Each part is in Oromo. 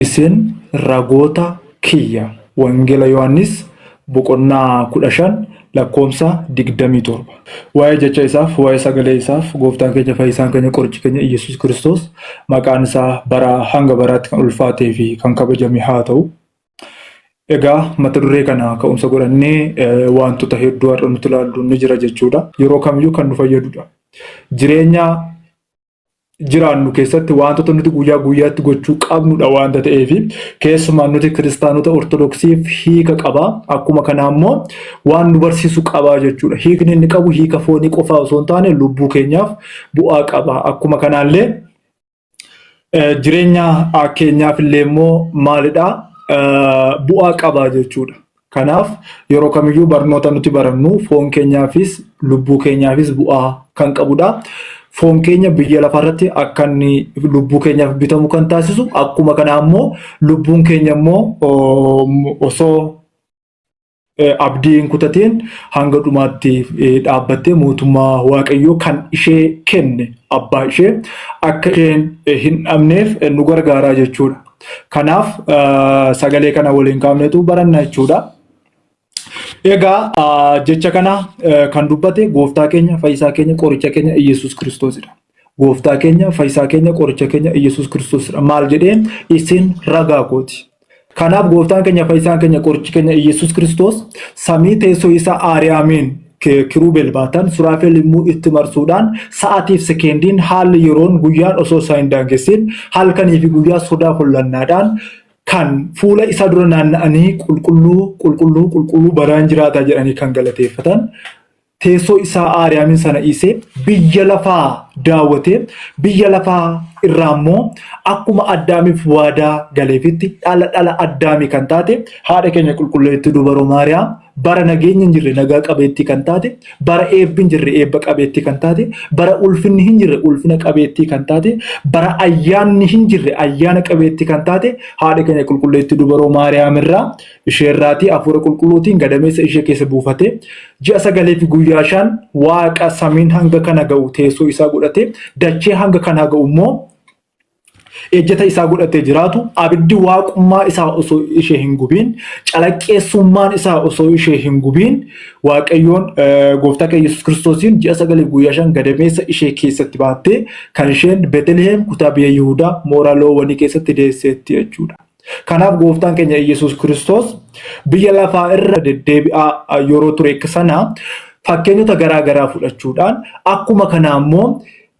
Isin ragoota kiyya. Wangeela Yohaannis boqonnaa 15 lakkoofsa 27. Waa'ee jecha isaaf, waa'ee sagalee isaaf, gooftaan keenya fayyisaan keenya qorichi keenya Iyyasuus Kiristoos maqaan isaa bara hanga baraatti kan ulfaatee fi kan kabajame haa ta'u. Egaa mata duree kana ka'umsa godhannee wantoota hedduu har'a nuti ilaallu ni jira jechuudha. Yeroo kamiyyuu kan nu fayyadudha. Jireenya jiraannu keessatti wantoota nuti guyyaa guyyaatti gochuu qabnudha waanta ta'eef keessumaa nuti kiristaanota ortodoksiif hiika qaba. Akkuma kanaa immoo waan nu barsiisu qaba jechuudha. Hiikni inni qabu hiika foonii qofaa osoo hin taane lubbuu keenyaaf bu'aa qaba. Akkuma kanaallee jireenya keenyaaf illee immoo maalidha bu'aa qaba jechuudha. Kanaaf yeroo kamiyyuu barnoota nuti barannu foon keenyaafis lubbuu keenyaafis bu'aa kan qabudha. Foon keenya biyya lafaarratti akka inni lubbuu keenyaaf bitamu kan taasisu akkuma kanaa immoo lubbuun keenya immoo osoo abdii hin kutatiin hanga dhumaatti dhaabbattee mootummaa Waaqayyoo kan ishee kenne abbaa ishee akka isheen hin dhabneef nu gargaaraa jechuudha. Kanaaf sagalee kana waliin kaafneetu baranna jechuudha. Egaa jecha kana kan dubbate gooftaa keenya, fayyisaa keenya, qoricha keenya Iyyasuus Kiristoosidha. Gooftaa keenya, fayyisaa keenya, qoricha keenya Iyyasuus Kiristoosidha. Maal jedhee isin ragaa kooti. Kanaaf gooftaan keenya fayyisaan keenya qorichi keenya Iyyasuus Kiristoos samii teessoo isaa Aariyaamiin kiruubel baatan suraafel immoo itti marsuudhaan sa'aatiif sekeendiin haalli yeroon guyyaan osoo isaa hin daangessin halkanii fi guyyaa sodaa hollannaadhaan kan fuula isaa dura naanna'anii qulqulluu qulqulluu qulqulluu baraan jiraataa jedhanii kan galateeffatan teessoo isaa Aariyaamin sana dhiisee biyya lafaa daawwatee biyya lafaa irraa immoo akkuma Addaamiif waadaa galeefitti dhala dhala Addaamii kan taate haadha keenya qulqulleettii dubaroo Maariyaam bara nageenyi hin jirre nagaa qabeettii kan taate bara eebbi hin jirre eebba qabeettii kan taate bara ulfinni hin jirre ulfina qabeettii kan taate bara ayyaanni hin jirre ayyaana qabeettii kan taate haadha keenya qulqulleettii dubaroo Maariyaam irraa Isheerraatii hafuura qulqulluutiin gadameessa ishee keessa buufatee ji'a 9 fi guyyaa 5 waaqa samiin hanga kana ga'u teessoo isaa godhatee dachee hanga kanaa ga'u immoo ejjeta isaa godhatee jiraatu abiddi waaqummaa isaa osoo ishee hin gubiin calaqqeessummaan isaa osoo ishee hin gubiin waaqayyoon gooftaa keenya Yesuus Kiristoosiin ji'a 9 guyyaa 5 gadameessa ishee keessatti baattee kan isheen Beeteliheem kutaa biyya Yihudaa mooraa loowwanii keessatti deesseetti jechuudha. Kanaaf gooftaan keenya Iyyasuus Kiristoos biyya lafaa irra deddeebi'aa yeroo ture sana fakkeenyota garaa garaa fudhachuudhaan akkuma kanaa immoo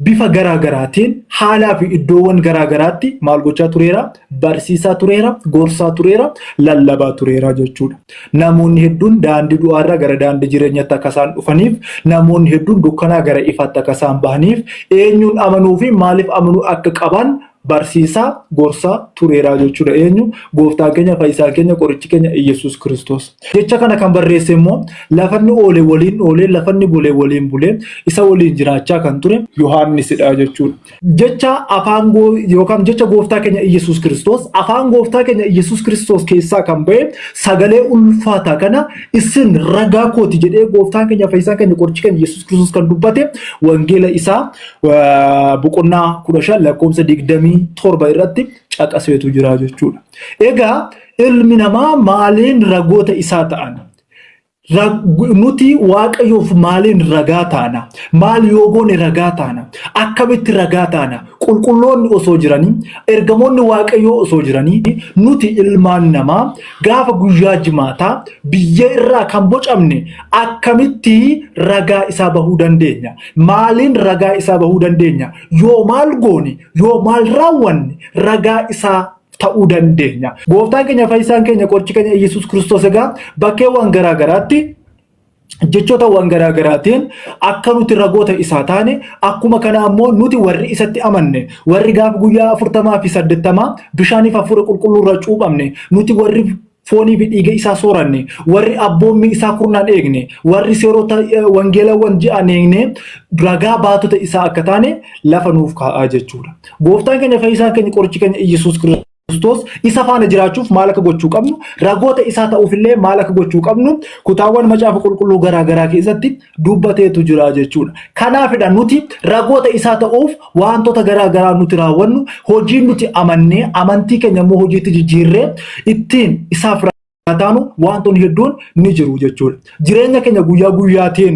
bifa garaa garaatiin haalaa fi iddoowwan garaa garaatti maal gochaa tureera? Barsiisaa tureera, gorsaa tureera, lallabaa tureera jechuudha. Namoonni hedduun daandii du'aarraa gara daandii jireenyaatti akka isaan dhufaniif, namoonni hedduun dukkanaa gara ifaatti akka isaan bahaniif, eenyuun amanuu fi maaliif amanuu akka qaban barsiisaa, gorsaa tureeraa jechuudha. Eenyu? Gooftaan keenya, fayyisaan keenya, qorichi keenya Iyyasuus Kiristoos. Jecha kana kan barreesse immoo lafanni oole waliin oolee, lafanni bule waliin bulee, isa waliin jiraachaa kan ture Yohaannisidha jechuudha. Jecha afaan yookaan jecha gooftaa keenya Iyyasuus Kiristoos afaan gooftaa keenya Iyyasuus Kiristoos keessaa kan ba'e sagalee ulfaataa kana isin ragaa kooti jedhee gooftaan keenya fayyisaan keenya qorichi keenya Iyyasuus Kiristoos kan dubbate wangeela isaa boqonnaa 15 lakkoofsa 27 irratti caqaseetu jira jechuudha. Egaa ilmi namaa maaliin ragoota isaa ta'an? Nuti Waaqayyoof maaliin ragaa taana? Maal yoo goone ragaa taana? Akkamitti ragaa taana? Qulqulloonni osoo jiranii, ergamoonni Waaqayyoo osoo jiranii, nuti ilmaan namaa gaafa guyyaa jimaataa biyya irraa kan bocamne akkamitti ragaa isaa bahuu dandeenya? Maaliin ragaa isaa bahuu dandeenya? Yoo maal goone, yoo maal raawwanne ragaa isaa ta'uu dandeenya? Gooftaan keenya fayyisaan keenya qorichi keenya Iyyasuus Kiristoos egaa bakkeewwan garaa garaatti jechootawwan garaa garaatiin akka nuti ragoota isaa taane akkuma kana ammoo nuti warri isatti amanne warri gaafa guyyaa 40 fi 80 bishaaniif hafuura qulqulluu irraa cuuphamne nuti warri foonii fi dhiiga isaa sooranne warri abboommii isaa kurnaan eegne warri seerota wangeelawwan ji'an eegne ragaa baatota isaa akka taane lafa nuuf kaa'aa jechuudha. Gooftaan keenya fayyisaan keenya qorichi keenya Iyyasuus Kiristoos Kiristoos isa faana jiraachuuf maal akka gochuu qabnu, ragoota isaa ta'uuf illee maal akka gochuu qabnu kutaawwan macaafa qulqulluu garaa garaa keessatti dubbateetu jira jechuudha. Kanaafidha nuti ragoota isaa ta'uuf wantoota garaa garaa nuti raawwannu, hojii nuti amannee amantii keenya immoo hojiitti jijjiirree ittiin isaaf taanu wantoonni hedduun ni jiru jechuudha. Jireenya keenya guyyaa guyyaatiin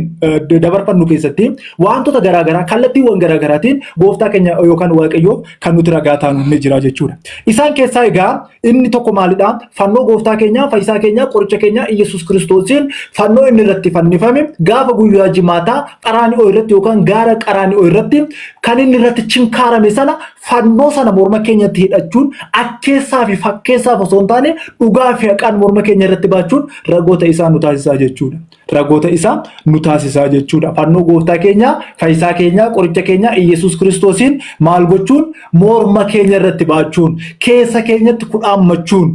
dabarfannu keessatti wantoota garaagaraa kallattiiwwan garaagaraatiin gooftaa keenya yookaan Waaqayyoof kan nuti ragaa taanu ni jira jechuudha. Isaan keessaa egaa inni tokko maalidha? Fannoo gooftaa keenyaa, fayyisaa keenyaa, qoricha keenyaa Iyyasuus Kiristoosiin fannoo inni irratti fannifame gaafa guyyaa jimaataa qaraani'oo irratti yookaan gaara qaraani'oo irratti kan inni irratti chinkaarame sana fannoo sana morma keenyatti hidhachuun akkeessaa fi fakkeessaaf osoo hin taane dhugaa fi haqaan morma keenya irratti baachuun ragoota isaa nu taasisaa jechuudha. Ragoota isaa nu taasisaa jechuudha. Fannoo gooftaa keenyaa, fayyisaa keenyaa, qoricha keenyaa Iyyasuus Kiristoosiin maal gochuun morma keenya irratti baachuun, keessa keenyatti kudhaammachuun,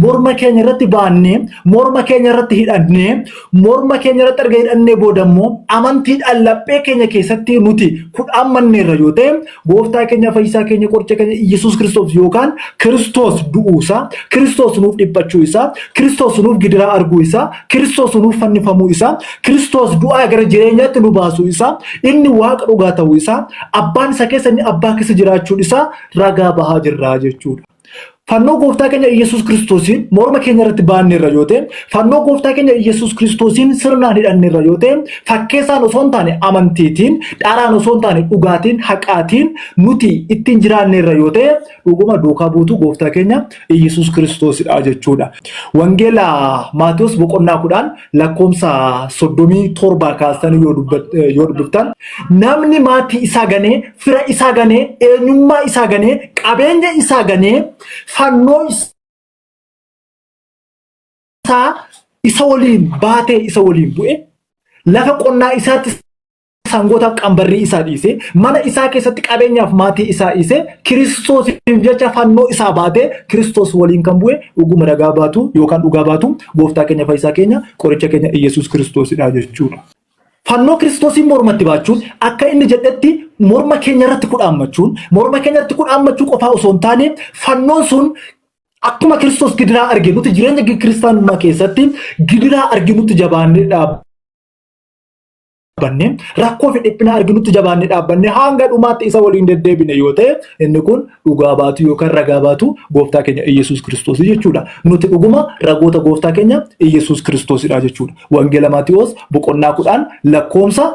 morma keenya irratti baannee, morma keenya irratti hidhannee, morma keenya irratti erga hidhannee booda immoo amantiidhaan laphee keenya keessatti nuti kudhaammanneerra yoo ta'e gooftaa keenya fayyisaa keenya qoricha keenya Iyyasuus Kiristoos yookaan Kiristoos du'uu isaa, Kiristoos nuuf dhiphachuu isaa, Kiristoos nuuf gidiraa arguu isaa, Kiristoos nuuf fannifamuu isaa, Kiristoos du'aa gara jireenyaatti nu baasuu isaa, inni waaqa dhugaa ta'uu isaa, abbaan isa keessa inni abbaa keessa jiraachuun isaa ragaa bahaa jirra jechuudha. Fannoo gooftaa keenya Iyyasuus Kiristoosiin morma keenya irratti baanneerra yoo ta'e, fannoo gooftaa keenya Iyyasuus Kiristoosiin sirnaan hidhanneerra yoo ta'e, fakkeessaan osoo hin taane amantiitiin, dharaan osoo hin taane dhugaatiin, haqaatiin nuti ittiin jiraanneerra yoo ta'e, dhuguma duukaa buutuu gooftaa keenya Iyyasuus Kiristoosidha jechuudha. Wangeela Maatewos boqonnaa 10 lakkoomsa 37 kaastanii yoo dubbiftan namni maatii isaa ganee, fira isaa ganee, eenyummaa isaa ganee, qabeenya isaa ganee, fannoo isaa isa waliin baatee isa waliin bu'e lafa qonnaa isaatti sangootaaf qambarrii isaa dhiisee mana isaa keessatti qabeenyaaf maatii isaa dhiisee Kiristoosiif jecha fannoo isaa baatee Kiristoos waliin kan bu'e dhuguma ragaa baatu yookaan dhugaa baatu gooftaa keenya fayyisaa keenya qoricha keenya Iyyasuus Kiristoosidha jechuudha. Fannoo Kiristoosiin mormatti baachuun akka inni jedhetti morma keenya irratti kudhaammachuun morma keenya irratti kudhaammachuu qofaa osoo hin taane fannoon sun akkuma Kiristoos gidiraa arge nuti jireenya kiristaanummaa keessatti gidiraa arginutti jabaannee dhaabbanne rakkoo fi dhiphina arginutti jabaannee dhaabbanne hanga dhumaatti isa waliin deddeebine yoo ta'e inni kun dhugaa baatu yookaan ragaa baatu gooftaa keenya Iyyasuus Kiristoos jechuudha. Nuti dhuguma ragoota gooftaa keenya Iyyasuus Kiristoosidha jechuudha. Wangeela Maatiwoos boqonnaa 10 lakkoomsa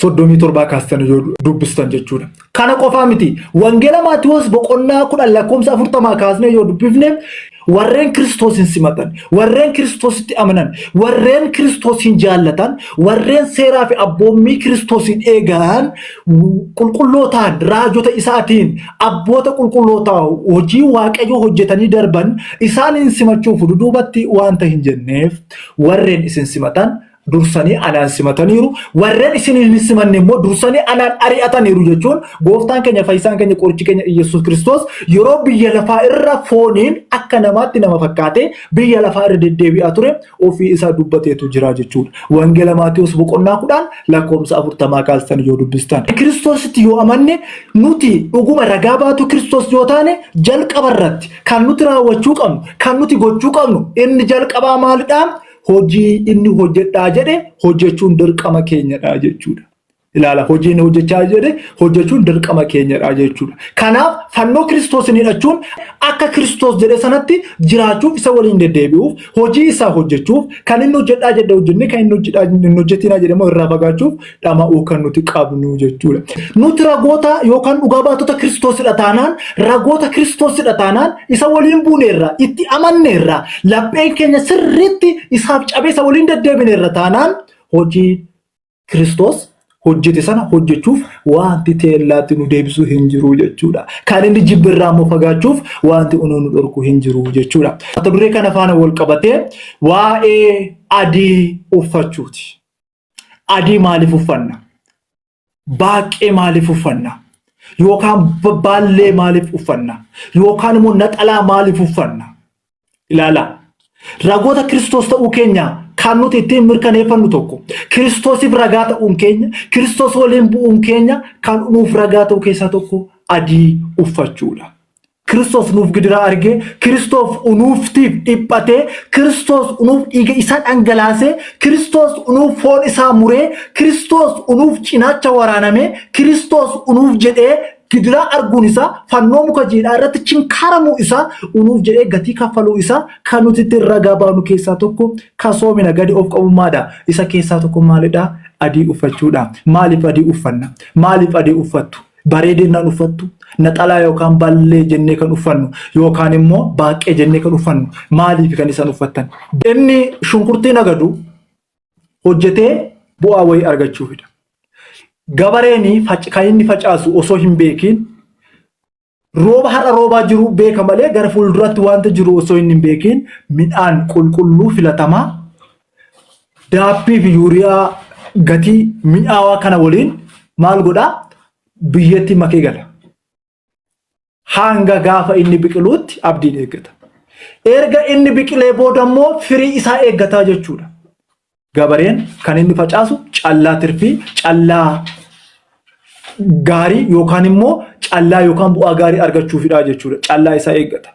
37 kaastanii yoo dubbistan jechuudha. Kana qofaa miti. Wangeela Maatiwoos boqonnaa 10 lakkoomsa 40 kaasnee yoo dubbifne warreen Kiristoosin simatan, warreen Kiristoositti amanan, warreen Kiristoosin jaallatan, warreen seeraa fi abboommii Kiristoosin eegan qulqullootaan raajota isaatiin abboota qulqullootaa hojii Waaqayyoo hojjetanii darban isaaniin simachuuf duduubatti waanta hin jenneef warreen isin simatan dursanii anaan simataniiru, warreen isin hin simanne immoo dursanii anaan ari'ataniiru jechuun gooftaan keenya fayyisaan keenya qorichi keenya Iyyasuus Kiristoos yeroo biyya lafaa irra fooniin akka namaatti nama fakkaatee biyya lafaa irra deddeebi'aa ture ofii isaa dubbateetu jira jechuudha. Wangeela Maatewos boqonnaa 10 lakkoomsa 40 kaastan yoo dubbistan. Kiristoositti yoo amanne nuti dhuguma ragaa baatu Kiristoos yoo taane jalqaba irratti kan nuti raawwachuu qabnu kan nuti gochuu qabnu inni jalqabaa maalidhaa? Hojii inni hojjedhaa jedhe hojjechuun dirqama keenyadha jechuudha. Ilaala hojii inni hojjechaa jedhe hojjechuun dirqama keenyadha jechuudha. Kanaaf fannoo Kiristoos hidhachuun akka Kiristoos jedhe sanatti jiraachuuf isa waliin deddeebi'uuf hojii isaa hojjechuuf kan inni hojjedhaa jedhe hojjennee kan inni hojjedhaa hin hojjetinaa jedhe immoo irraa fagaachuuf dhama'uu kan nuti qabnu jechuudha. Nuti ragoota yookaan dhugaa baatota Kiristoosidha taanaan ragoota Kiristoosidha taanaan isa waliin buuneerra itti amanneerra lapheen keenya sirriitti isaaf cabee isa waliin deddeebineerra taanaan hojii Kiristoos hojjete sana hojjechuuf wanti teellaatti nu deebisu hin jiru jechuudha. Kan inni jibbirraa immoo fagaachuuf wanti nu dhorku hin jiru jechuudha. Mata duree kana faana wal qabatee waa'ee adii uffachuuti. Adii maaliif uffanna? Baaqqee maaliif uffanna? Yookaan baallee maaliif uffanna? Yookaan immoo naxalaa maaliif uffanna? Ilaalaa. Ragoota Kiristoos ta'uu keenya kan nuti ittiin mirkaneeffannu tokko Kiristoosiif ragaa ta'uun keenya, Kiristoos waliin bu'uun keenya kan nuuf ragaa ta'u keessaa tokko adii uffachuudha. Kiristoos nuuf gidiraa argee, Kiristoos unuuftiif dhiphatee, Kiristoos unuuf dhiiga isaa dhangalaasee, Kiristoos unuuf foon isaa muree, Kiristoos unuuf cinaacha waraanamee, Kiristoos unuuf jedhee gidiraa arguun isaa, fannoo muka jiidhaa irratti chinkaaramuu isaa, unuuf jedhee gatii kaffaluu isaa kan nuti ittiin ragaa baanu keessaa tokko kasoomina gadi of qabummaadha. Isa keessaa tokko maalidha? Adii uffachuudha. Maaliif adii uffanna? Maaliif adii uffattu? Bareedinaan uffattu, naxalaa yookaan ballee jennee kan uffannu yookaan immoo baaqqee jennee kan uffannu maaliif kan isaan uffattan? Inni shunkurtii nagadu hojjetee bu'aa wayii argachuufidha. Gabareen kan inni facaasu osoo hin beekiin rooba har'a roobaa jiru beeka malee gara fuulduraatti wanta jiru osoo inni hin beekiin midhaan qulqulluu filatamaa daappii fi yuuriyaa gatii mi'aawaa kana waliin maal godhaa biyyatti makee gala. Hanga gaafa inni biqiluutti abdiin eeggata. Erga inni biqilee booda immoo firii isaa eeggataa jechuudha. Gabareen kan inni facaasu callaa tirfii, callaa gaarii yookaan immoo callaa yookaan bu'aa gaarii argachuufidha jechuudha. Callaa isaa eeggata.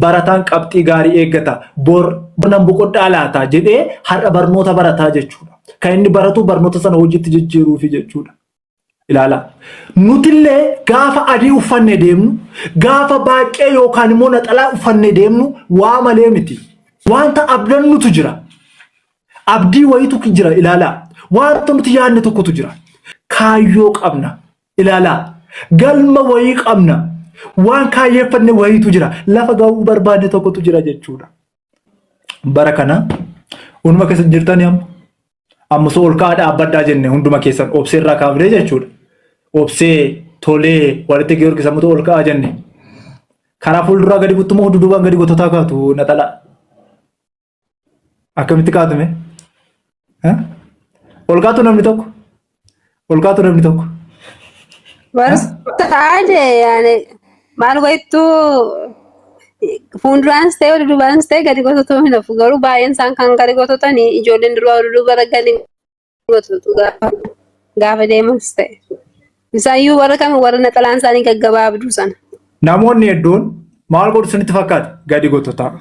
Barataan qabxii gaarii eeggata. Bor nan boqodhaa laata jedhee har'a barnoota barataa jechuudha. Kan inni baratu barnoota sana hojiitti jijjiiruufi jechuudha. Ilaalaa. Nutillee gaafa adii uffannee deemnu, gaafa baaqqee yookaan immoo naxalaa uffannee deemnu waa malee miti. Wanta abdannutu jira. Abdii wayiitu jira ilaalaa. Wanta nuti yaadne tokkotu jira. Kaayyoo qabna ilaalaa. Galma wayii qabna. Waan kaayyeeffanne wayiitu jira. Lafa ga'uu barbaadne tokkotu jira jechuudha. Bara kana hunduma keessa jirtani amma. Amma osoo ol ka'aa dhaabbadhaa jenne hunduma keessan obsee irraa kaafnee jechuudha. Obsee tolee walitti Giyoorgis ammoo ol ka'aa jenne. Karaa fuulduraa gadi buttumoo hundi duubaan gadi gototaa kaatu naxalaa. Akkamitti kaatume? Ol kaatu namni tokko? Ol kaatu namni tokko? Barsaade yaani maal wayittuu fuulduraanis ta'e duubaanis ta'e gadi gototuu hin hafu garuu baay'een isaan kan gadi gototan ijoolleen durbaa duuba gadi gototu gaafa gaafa deemas ta'e. Isaayyuu warra kam warra naxalaan isaanii gaggabaabduu sana. Namoonni hedduun maal godhu isinitti fakkaata? Gadi gototaa.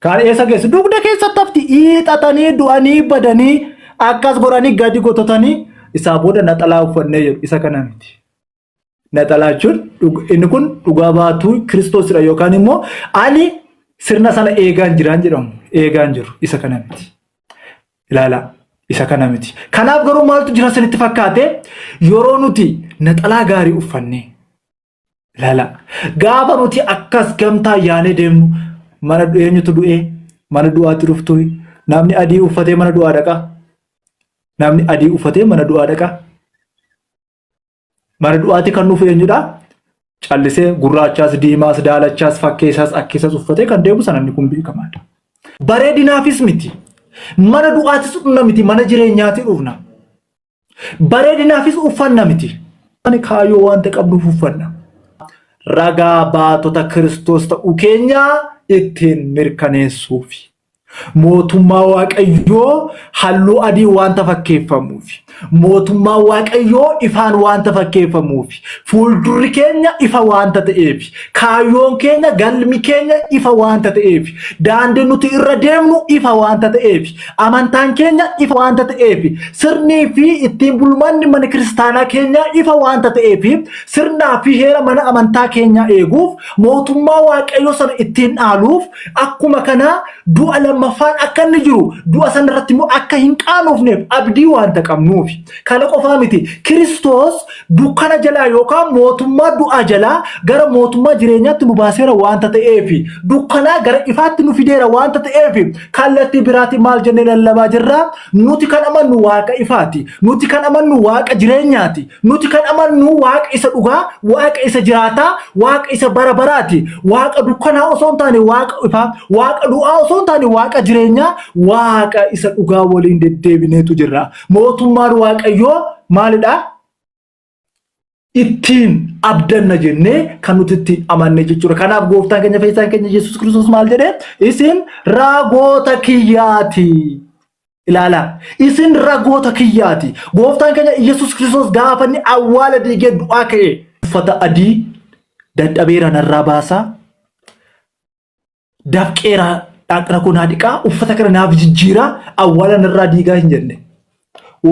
Kaan eessa geessu? Dugda keessatti hafti. Hiixatanii du'anii badanii akkas godhanii gadi gototanii isaa booda naxalaa uffannee jedhu isa kana miti. Naxalaa jechuun inni kun dhugaa baatuu Kiristoosidha yookaan immoo ani sirna sana eegaan jiraan jedhamu eegaan jiru isa kana miti. Ilaalaa isa kana miti. Kanaaf garuu maaltu jira isinitti fakkaate yeroo nuti naxalaa gaarii uffannee Ilaalaa. Gaafa nuti akkas gamtaa yaanee deemnu mana eenyutu du'ee mana du'aatti dhuftu namni adii uffatee mana du'aa dhaqa. Namni adii uffatee mana du'aa dhaqa. Mana du'aatti kan dhufu eenyudha? Callisee gurraachaas, diimaas, daalachaas, fakkeessaas, akkeessaas uffatee kan deemu sana inni kun beekamaadha. Bareedinaafis miti. Mana du'aattis dhufna miti, mana jireenyaatti dhufna. Bareedinaafis uffanna miti. Ani kaayyoo wanta qabnuuf uffanna. Ragaa baatota Kiristoos ta'uu keenya ittiin mirkaneessuufi. Mootummaa Waaqayyoo halluu adii wanta fakkeeffamuufi. Mootummaa Waaqayyoo ifaan wanta fakkeeffamuufi. Fuuldurri keenya ifa wanta ta'eefi. Kaayyoon keenya galmi keenya ifa wanta ta'eefi. Daandiin nuti irra deemnu ifa wanta ta'eefi. Amantaan keenya ifa waanta ta'eef, sirnii fi ittiin bulmanni mana kiristaanaa keenyaa ifa waanta ta'eef, sirnaa fi heera mana amantaa keenyaa eeguuf, mootummaa Waaqayyoo sana ittiin dhaaluuf, akkuma kanaa du'a lammaffaan akka inni jiru, du'a sana irratti immoo akka hin qaanofneef abdii waanta qabnuuf. Kana qofaa miti, Kiristoos dukkana jalaa yookaan mootummaa du'aa jalaa gara mootummaa jireenyaatti nu baaseera waanta ta'eef, dukkanaa gara ifaatti nu fideera waanta ta'eef, kallattii biraatiin maal jennee lallabaa jirra? Nuti kan amannu Waaqa ifaati. Nuti kan amannu Waaqa jireenyaati. Nuti kan amannu Waaqa isa dhugaa, Waaqa isa jiraataa, Waaqa isa bara baraati. Waaqa dukkanaa osoo hin taane Waaqa ifaa, Waaqa du'aa osoo hin taane Waaqa jireenyaa, Waaqa isa dhugaa waliin deddeebineetu jirra. Mootummaan Waaqayyoo maalidha? Ittiin abdanna jennee kan nuti ittiin amanne jechuudha. Kanaaf gooftaan keenya fayyisaan keenya Yesuus Kiristoos maal jedhee? Isin ragoota kiyyaati. Ilaalaa. Isin ragoota kiyyaati. Gooftaan keenya Yesuus Kiristoos gaafa inni awwaala diigee du'aa ka'e uffata adii dadhabeera narraa baasaa. Dafqeera dhaqna koo naa dhiqaa uffata kana naaf jijjiiraa awwaala narraa diigaa hin jenne.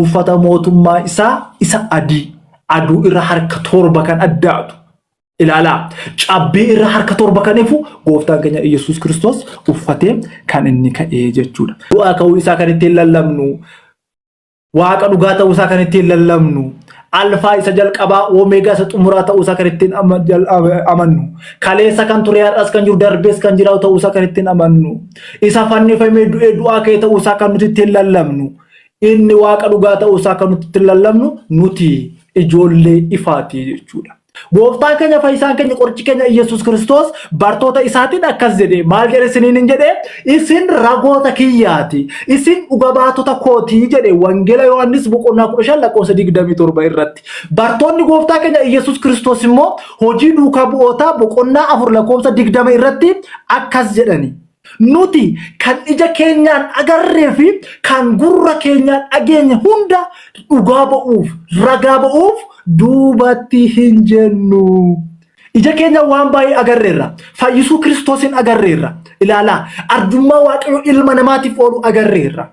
Uffata mootummaa isaa isa adii aduu irra harka torba kan addaatu ilaalaa cabbii irra harka torba kan ifu gooftaan keenya Iyyasuus Kiristoos uffatee kan inni ka'ee jechuudha. Du'aa ka'uu isaa kan ittiin lallabnu Waaqa dhugaa ta'uu isaa kan ittiin lallabnu, alfaa isa jalqabaa, oomeegaa isa xumuraa ta'uu isaa kan ittiin amannu, kaleessa kan ture har'as kan jiru darbees kan jiraatu ta'uu isaa kan ittiin amannu, isa fannifamee du'ee du'aa ka'e ta'uu isaa kan nuti ittiin lallabnu, inni waaqa dhugaa ta'uu isaa kan nuti ittiin lallabnu nuti ijoollee ifaati jechuudha. Gooftaan keenya fayyisaan keenya qorichi keenya Iyyasuus Kiristoos bartoota isaatiin akkas jedhe maal jedhe isiniin hin jedhe isin ragoota kiyyaati isin dhuga baatota kootii jedhe wangeela Yohaannis boqonnaa 15 lakkoofsa 27 irratti. Bartoonni gooftaa keenya Iyyasuus Kiristoos immoo hojii duukaa bu'ootaa boqonnaa 4 lakkoofsa 20 irratti akkas jedhani. Nuti kan ija keenyaan agarree fi kan gurra keenyaan dhageenye hunda dhugaa ba'uuf, ragaa ba'uuf duubatti hin jennu. Ija keenya waan baay'ee agarreerra. Fayyisuu Kiristoosiin agarreerra. Ilaalaa, arjummaa Waaqayyo ilma namaatiif oolu agarreerra.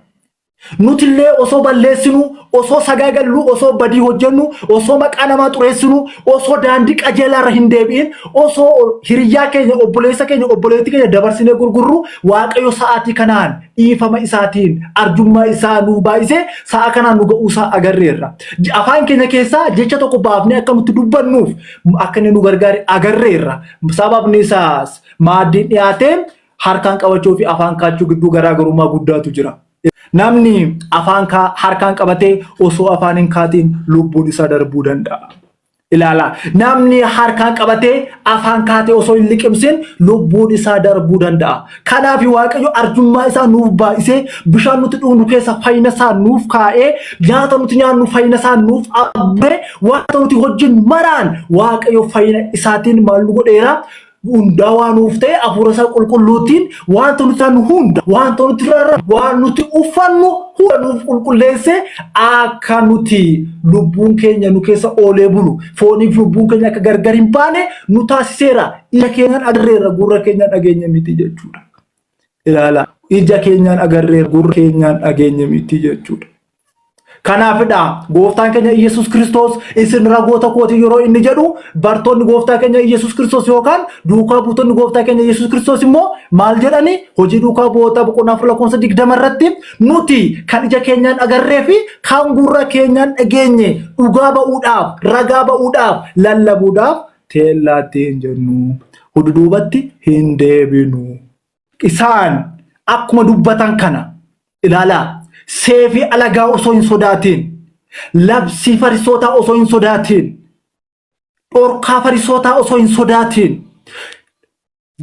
Nutillee osoo balleessinu, osoo sagaagallu, osoo badii hojjennu, osoo maqaa namaa xureessinu, osoo daandii qajeelaa irra hin deebi'in, osoo hiriyyaa keenya, obboleessa keenya, obboleettii keenya dabarsinee gurgurru, Waaqayyo sa'aatii kanaan dhiifama isaatiin arjummaa isaa nuuf baay'isee sa'a kanaan nu ga'uu isaa agarreerra. Afaan keenya keessaa jecha tokko baafnee akka nutti dubbannuuf akka inni nu gargaare agarreerra. Sababni isaas maaddiin dhiyaatee harkaan qabachuu fi afaan kaachuu gidduu garaagarummaa guddaatu jira. Namni afaan harkaan qabatee osoo afaan hin kaatiin lubbuun isaa darbuu danda'a. Ilaalaa namni harkaan qabatee afaan kaatee osoo hin liqimsin lubbuun isaa darbuu danda'a. Kanaaf Waaqayyo arjummaa isaa nuuf baay'isee bishaan nuti dhugnu keessa fayyina isaa nuuf kaa'ee nyaata nuti nyaannu fayyina isaa nuuf abbee wanta nuti hojjennu maraan Waaqayyo fayyina isaatiin maal nu godheera hundaa waan nuuf ta'e hafuura isaa qulqulluutiin wanta nuti taanu hunda wanta nuti rarra waan nuti uffannu hunda nuuf qulqulleesse akka nuti lubbuun keenya nu keessa oolee bulu fooniif lubbuun keenya akka gargar hin baane nu taasiseera ija keenyaan agarreerra gurra keenyaan dhageenya miti jechuudha. Ilaala ija keenyaan agarreerra gurra keenyaan dhageenya miti jechuudha. Kanaafidha gooftaan keenya Iyyasuus Kiristoos isin ragoota kooti yeroo inni jedhu bartoonni gooftaa keenya Iyyasuus Kiristoos yookaan duukaa buutonni gooftaa keenya Iyyasuus Kiristoos immoo maal jedhani hojii duukaa bu'ootaa boqonnaa 4 lakkoofsa 20 irratti nuti kan ija keenyaan agarree fi kan gurra keenyaan dhageenye dhugaa ba'uudhaaf ragaa ba'uudhaaf lallabuudhaaf teellaatti hin jennu hududuubatti hin deebinu. Isaan akkuma dubbatan kana ilaalaa seefii alagaa osoo hin sodaatiin labsii farisootaa osoo hin sodaatiin dhorkaa farisootaa osoo hin sodaatiin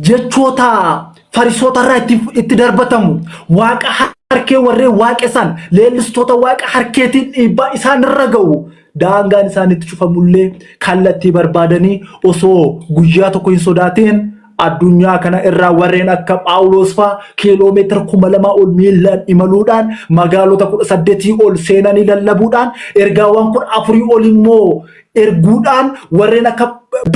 jechoota farisoota irraa itti, itti darbatamu waaqa harkee warreen waaqessan leellistoota waaqa harkeetiin dhiibbaa isaan irra ga'u daangaan isaanitti cufamullee kallattii barbaadanii osoo guyyaa tokko hin sodaatiin addunyaa kana irraa warreen akka Phaawulos faa kiiloomeetira 2000 ol miillaan imaluudhaan magaalota 18 ol seenanii lallabuudhaan ergaawwan 14 ol immoo erguudhaan warreen akka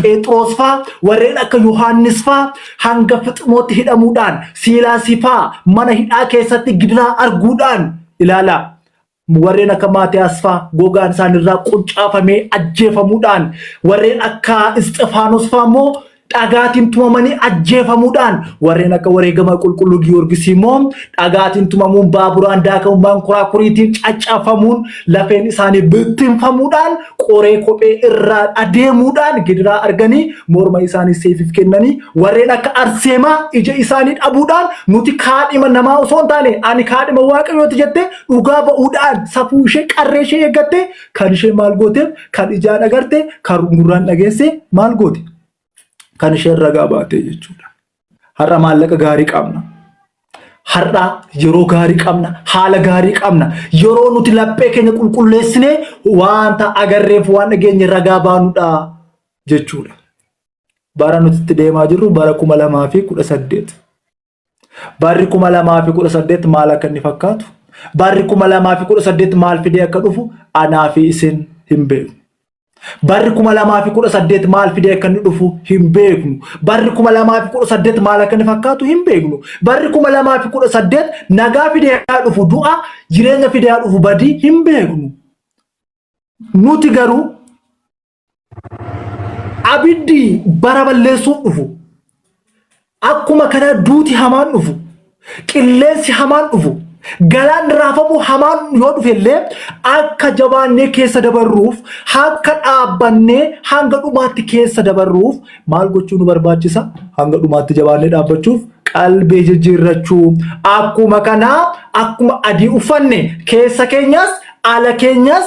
Phexros faa warreen akka Yohaannis faa hanga fixmootti hidhamuudhaan Siilaasii faa mana hidhaa keessatti gidiraa arguudhaan ilaalaa warreen akka Maatiyaas faa gogaan isaanirraa quncaafamee ajjeefamuudhaan warreen akka Isxifaanos faa immoo dhagaatiin tumamanii ajjeefamuudhaan warreen akka wareegama qulqulluu Giyoorgisii immoo dhagaatiin tumamuun baaburaan daakamuun mankuraakuriitiin caccafamuun lafeen isaanii bittinfamuudhaan qoree kophee irraa adeemuudhaan gidiraa arganii morma isaanii seefiif kennanii warreen akka Arseemaa ija isaanii dhabuudhaan nuti kaadhima namaa osoo hin taane ani kaadhima waaqayyooti jette dhugaa ba'uudhaan safuu ishee qarree ishee eeggatte kan ishee maal goote kan ijaan agarte kan gurraan dhageesse maal goote kan isheen ragaa baate jechuudha. Har'a maallaqa gaarii qabna. Har'a yeroo gaarii qabna. Haala gaarii qabna. Yeroo nuti laphee keenya qulqulleessinee wanta agarreef waan dhageenye ragaa baanudha jechuudha. Bara nuti itti deemaa jirru bara 2018. Barri 2018 maal akka inni fakkaatu, barri 2018 maal fidee akka dhufu anaa fi isin hin beeknu. Barri 2018 maal fidee akka inni dhufu hin beeknu. Barri 2018 maal akka inni fakkaatu hin beeknu. Barri 2018 nagaa fidee haa dhufu du'a, jireenya fidee haa dhufu badii hin beeknu. Nuti garuu abiddi bara balleessuuf dhufu akkuma kana duuti hamaan dhufu qilleensi hamaan dhufu galaanni raafamuu hamaan yoo dhufe illee akka jabaannee keessa dabarruuf akka dhaabbannee hanga dhumaatti keessa dabarruuf maal gochuu nu barbaachisa? Hanga dhumaatti jabaannee dhaabbachuuf qalbii jijjiirrachuu. Akkuma kanaa akkuma adii uffanne keessa keenyas ala keenyas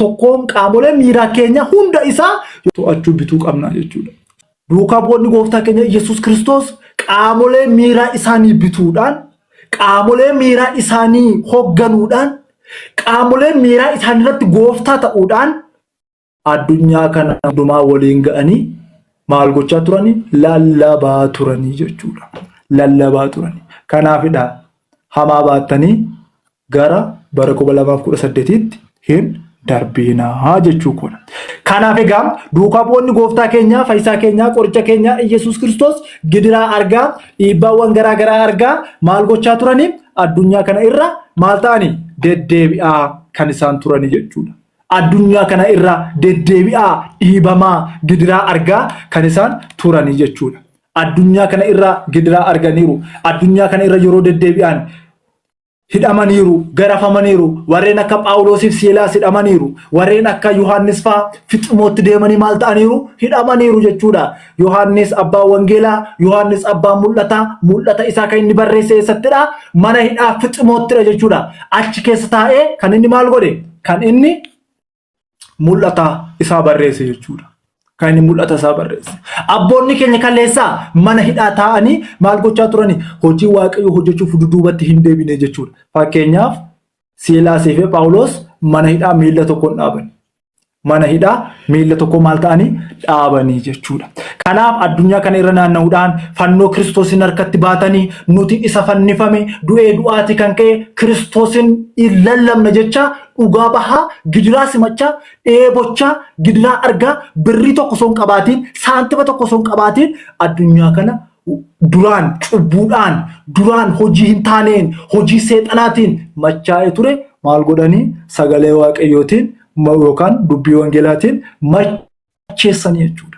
tokkoon qaamolee miiraa keenya hunda isaa to'achuu bituu qabna jechuudha. Duukaa bu'oonni gooftaa keenya Yesuus Kiristoos qaamolee miiraa isaanii bituudhaan, qaamolee miiraa isaanii hogganuudhaan, qaamolee miiraa isaanii irratti gooftaa ta'uudhaan addunyaa kana hundumaa waliin ga'anii maal gochaa turanii? Lallabaa turanii jechuudha. Lallabaa turanii. Kanaafidha hamaa baattanii gara bara 2018tti hin darbiinaa jechuu koodha. Kanaaf egaa duukaa bu'oonni gooftaa keenyaa, fayyisaa keenyaa, qoricha keenyaa Iyyasuus Kiristoos gidiraa argaa, dhiibbaawwan garaa garaa argaa maal gochaa turanii? Addunyaa kana irra maal ta'anii? Deddeebi'aa kan isaan turanii jechuudha. Addunyaa kana irra deddeebi'aa, dhiibamaa, gidiraa argaa kan isaan turanii jechuudha. Addunyaa kana irra gidiraa arganiiru. Addunyaa kana irra yeroo deddeebi'an hidhamaniiru, garafamaniiru. Warreen akka Phaawulosiif Siilaas hidhamaniiru. Warreen akka Yohaannis fa'aa Fiximootti deemanii maal ta'aniiru? Hidhamaniiru jechuudha. Yohaannis abbaa wangeelaa, Yohaannis abbaa mul'ataa, mul'ata isaa kan inni barreesse eessattidha? Mana hidhaa Fiximoottidha jechuudha. Achi keessa taa'ee kan inni maal godhe? Kan inni mul'ata isaa barreesse jechuudha. Kan inni mul'ata isaa barreesse. Abboonni keenya kaleessaa mana hidhaa taa'anii maal gochaa turani? Hojii Waaqayyoo hojjechuuf duduubatti hin deebine jechuudha. Fakkeenyaaf Siilaasii fi Phaawulos mana hidhaa miilla tokkoon dhaaban. Mana hidhaa miilla tokko maal ta'anii dhaabanii jechuudha. Kanaaf addunyaa kana irra naanna'uudhaan fannoo Kiristoosiin harkatti baatanii nuti isa fannifame du'ee du'aati kan ka'e Kiristoosiin hin lallabna jecha dhugaa bahaa gidiraa simachaa dheebochaa gidiraa argaa birrii tokko osoo hin qabaatiin saantima tokko osoo hin qabaatiin addunyaa kana duraan cubbuudhaan duraan hojii hin taaneen hojii seexanaatiin machaa'ee ture maal godhanii sagalee waaqayyootiin yookaan dubbii wangeelaatiin macheessanii jechuudha.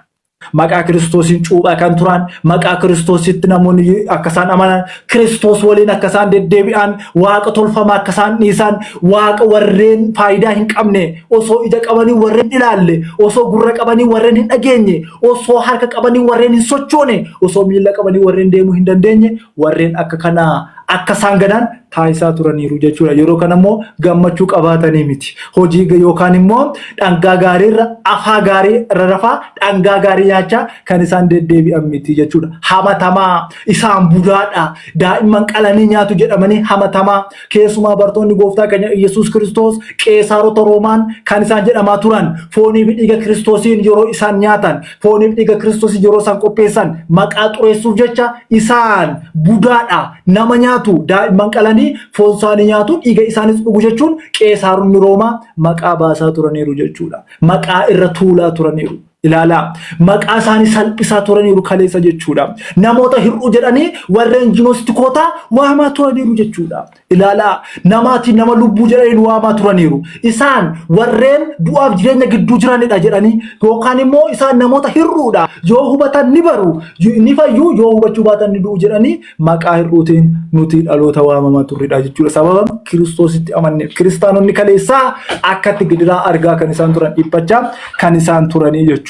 Maqaa Kiristoosiin cuuphaa kan turan, maqaa Kiristoositti namoonni akka isaan amanan, Kiristoos waliin akka isaan deddeebi'an, waaqa tolfamaa akka isaan dhiisan, waaqa warreen faayidaa hin qabne, osoo ija qabanii warreen hin ilaalle, osoo gurra qabanii warreen hin dhageenye, osoo harka qabanii warreen hin sochoone, osoo miilla qabanii warreen deemuu hin dandeenye, warreen akka kanaa akka isaan ganan taasisaa turaniiru jechuudha. Yeroo kana immoo gammachuu qabaatanii miti. Hojii yookaan immoo dhangaa gaariirra afaa gaarii irra rafaa dhangaa gaarii nyaachaa kan isaan deddeebi'an miti jechuudha. Hamatamaa isaan budaadha. Daa'imman qalanii nyaatu jedhamanii hamatamaa. Keessumaa bartoonni gooftaa keenya Iyyasuus Kiristoos qeesaarota Roomaan kan isaan jedhamaa turan foonii fi dhiiga Kiristoosiin yeroo isaan nyaatan foonii fi dhiiga Kiristoosiin yeroo isaan qopheessan maqaa xureessuuf jecha isaan budaadha nama nyaatu daa'imman qalanii foon isaanii nyaatu dhiiga isaanis dhugu jechuun qeesaaronni Roomaa maqaa baasaa turaniiru jechuudha. Maqaa irra tuulaa turaniiru. Ilaalaa maqaa isaanii salphisaa turaniiru kaleessa jechuudha. Namoota hir'uu jedhanii warreen jinoostikootaa waamaa turaniiru jechuudha. Ilaalaa namaatiin nama lubbuu jedhanii nu waamaa turaniiru. Isaan warreen du'aaf jireenya gidduu jiranidha jedhanii yookaan immoo isaan namoota hir'uudha. Yoo hubatan ni baru, ni fayyu, yoo hubachuu baatan ni du'u jedhanii maqaa hir'uutiin nuti dhaloota waamamaa turredha jechuudha. Sababa Kiristoositti amanneef. Kiristaanonni kaleessaa akkatti gidiraa argaa kan isaan turan dhiphachaa kan isaan turanii jechuudha.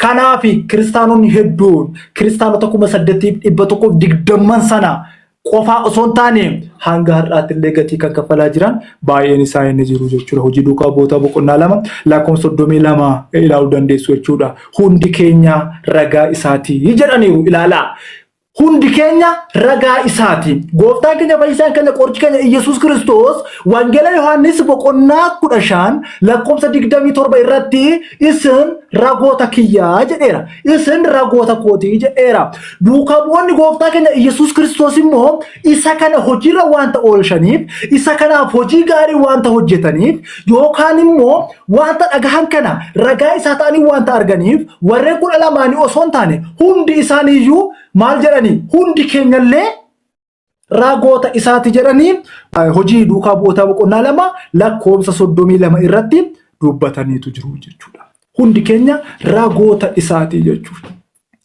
Kanaaf kiristaanonni hedduun kiristaanota 8120 sana qofaa osoo hin taane hanga har'aatti illee gatii kan kaffalaa jiran baay'een isaanii ni jiru jechuudha. Hojii duukaa bu'ootaa boqonnaa 2 lakkoofsa 32 ilaaluu dandeessu jechuudha. Hundi keenya ragaa isaatii jedhaniiru ilaalaa. Hundi keenya ragaa isaati. Gooftaan keenya fayyisaan keenya qorichi keenya Iyyasuus Kiristoos Wangeela Yohaannis boqonnaa 15 lakkoofsa 27 irratti isin ragoota kiyyaa jedheera. Isin ragoota kootii jedheera. Duukaa bu'oonni gooftaa keenya Iyyasuus Kiristoos immoo isa kana hojiirra waanta oolchaniif, isa kanaaf hojii gaarii waanta hojjetaniif, yookaan immoo waanta dhagahan kana ragaa isaa ta'anii waanta arganiif warreen 12nii osoo hin taane hundi isaaniiyyuu maal jedhanii hundi keenyallee ragoota isaati jedhanii hojii duukaa bu'ootaa boqonnaa 2 lakkoofsa 32 irratti dubbataniitu jiru jechuudha. Hundi keenya ragoota isaati jechuudha.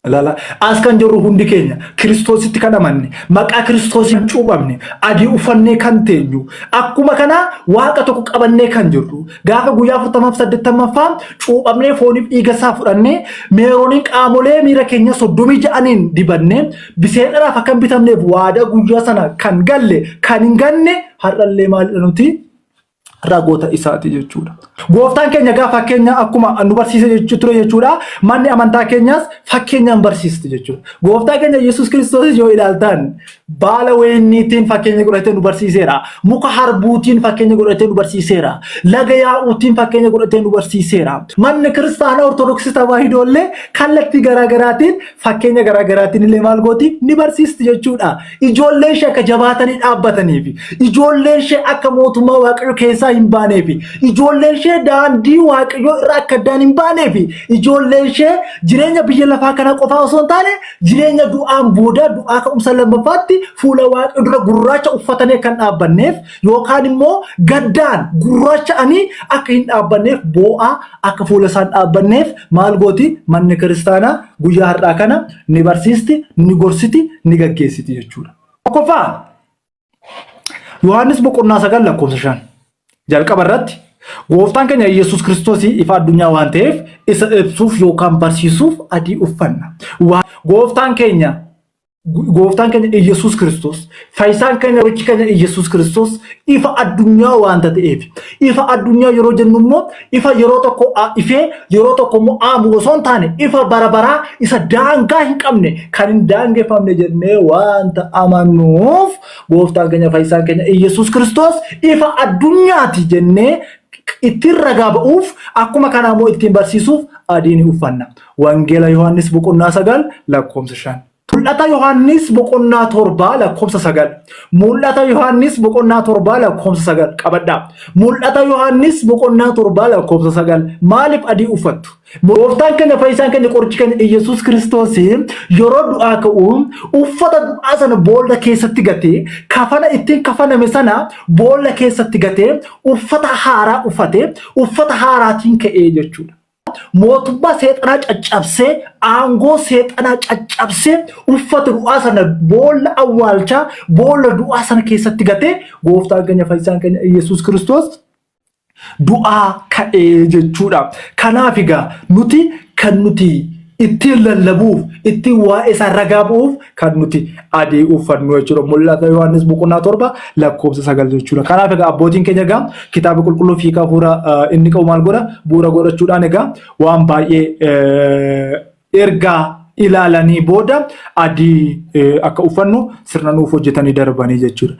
Ilaala, as kan jirru hundi keenya Kiristoositti kan amanne, maqaa Kiristoosiin cuuphamne, adii uffannee kan teenyu, akkuma kana Waaqa tokko qabannee kan jirru, gaafa guyyaa afurtamaaf saddeettamaffaa cuuphamnee fooniif dhiiga isaa fudhannee, meerooniin qaamolee miira keenya 36niin dibannee, biseexanaaf akka hin bitamneef waadaa guyyaa sana kan galle, kan hin ganne, har'allee maalidha nuti? Ragoota isaati jechuudha. Gooftaan keenya egaa fakkeenya akkuma nu barsiise jechuu ture jechuudha. Manni amantaa keenyaas fakkeenyaan barsiisti jechuudha. Gooftaa keenya Yesuus Kiristoos yoo ilaaltan baala wayiniitiin fakkeenya godhatee nu barsiiseera. Muka harbuutiin fakkeenya godhatee nu barsiiseera. Laga yaa'uutiin fakkeenya godhatee nu barsiiseera. Manni kiristaanaa Ortodoksii Tawaahidoo illee kallattii garaagaraatiin fakkeenya garaagaraatiin illee maal gooti ni barsiisti jechuudha. Ijoolleen ishee akka jabaatanii dhaabbataniif, ijoolleen ishee akka mootummaa Waaqayyoo keessaa hin baaneef, ijoolleen ishee daandii Waaqayyoo irraa akka addaan hin baaneef, ijoolleen ishee jireenya biyya lafaa kana qofaa osoo hin taane jireenya du'aan booda du'aa ka'umsa lammaffaatti fuula Waaqayyoo dura gurraacha uffatanii akka hin dhaabbanneef yookaan immoo gaddaan gurraacha'anii akka hin dhaabbanneef boo'aa akka fuula isaan dhaabbanneef maal gooti manni kiristaanaa guyyaa har'aa kana ni barsiisti, ni gorsiti, ni gaggeessiti jechuudha. Tokkoffaa Yohaannis boqonnaa 9 lakkoofsa 5 jalqaba irratti gooftaan keenya Yesuus Kiristoos ifa addunyaa waan ta'eef isa ibsuuf yookaan barsiisuuf adii uffanna. Gooftaan keenya Gooftaan keenya Iyyasuus Kiristoos, fayyisaan keenya qorichi keenya Iyyasuus Kiristoos ifa addunyaa waanta ta'eef. Ifa addunyaa yeroo jennu immoo ifa yeroo tokko ifee yeroo tokko immoo aamu osoo hin taane ifa bara baraa isa daangaa hin qabne kan hin daangeffamne jennee waanta amannuuf gooftaan keenya fayyisaan keenya Iyyasuus Kiristoos ifa addunyaati jennee ittiin ragaa ba'uuf akkuma kanaa immoo ittiin barsiisuuf adii ni uffanna. Wangeela Yohaannis boqonnaa 9 lakkoofsa 5. Mul'ata Yohaannis boqonnaa 7 lakkoofsa 9. Mul'ata Yohaannis boqonnaa 7 lakkoofsa 9 qabadhaa. Mul'ata Yohaannis boqonnaa 7 lakkoofsa 9 maaliif adii uffattu? Gooftaan keenya fayyisaan keenya qorichi keenya Iyyasuus Kiristoos yeroo du'aa ka'u uffata du'aa sana boolla keessatti gatee kafana ittiin kafaname sana boolla keessatti gatee uffata haaraa uffatee uffata haaraatiin ka'ee jechuudha. Mootummaa seexanaa caccabsee, aangoo seexanaa caccabsee, uffata du'aa sana boolla awwaalchaa, boolla du'aa sana keessatti gatee gooftaan keenya fayyisaan keenya Iyyasuus Kiristoos du'aa ka'ee jechuudha. Kanaaf egaa nuti kan nuti ittiin lallabuuf, ittiin waa'ee isaa ragaa ba'uuf kan nuti adii uffannu jechuudha. Mul'ata Yohaannis boqonnaa 7 lakkoofsa 9 jechuudha. Kanaaf egaa abbootiin keenya egaa kitaaba qulqulluu fi hiika hafuura inni qabu maal godha? Bu'uura godhachuudhaan egaa waan baay'ee ergaa ilaalanii booda adii akka uffannu sirna nuuf hojjetanii darbanii jechuudha.